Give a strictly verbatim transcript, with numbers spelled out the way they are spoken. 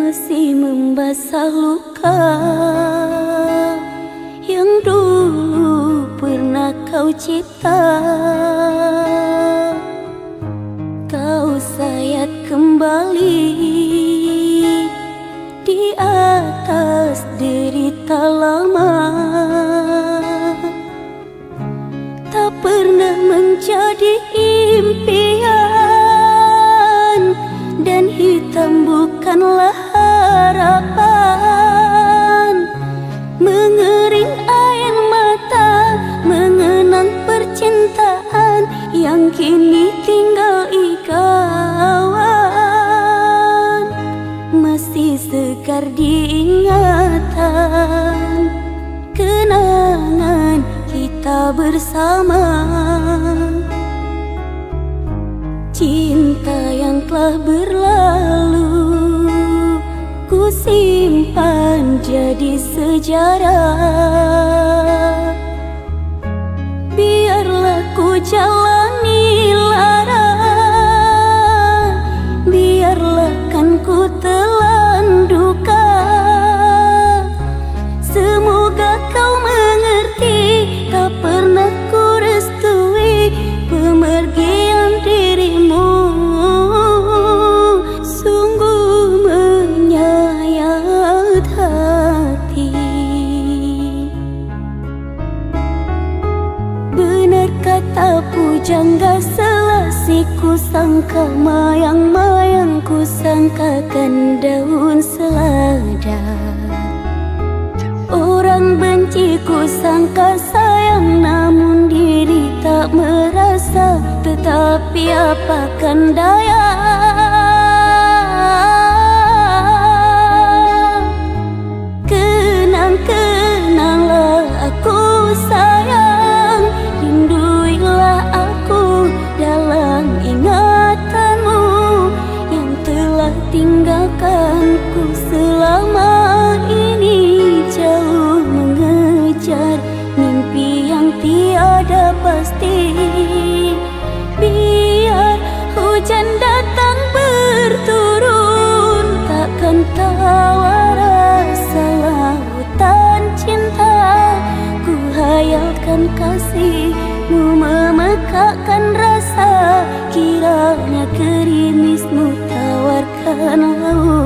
Masih membasah luka yang dulu pernah kau cipta. Kau sayat kembali di atas derita lama. Tak pernah menjadi impian, dan hitam bukanlah harapan. Mengering air mata mengenang percintaan yang kini tinggal igawan. Masih segar diingatan kenangan kita bersama. Cinta yang telah berlalu ku simpan jadi sejarah. Biarlah ku jalani lara, biarlah kan ku telan duka. Semoga kau mengerti, tak pernah ku restui pemergian dirimu. Sungguh menyayat hati. Benar kata pujangga, selasih ku sangka mayang-mayang, ku sangkakan daun selada. Orang benci ku sangka sayang, namun diri tak merasa, tetapi apakan daya. Kenang-kenanglah aku sayang, rinduilah aku dalam ingatanmu yang telah tinggalkanku selama ini jauh mengejar mimpi yang tiada pasti. Biar hujan datang berturun, takkan tawa rasa lautan cinta. Ku hayalkan kasihmu memekakkan rasa, kiranya gerimismu tawarkan laut.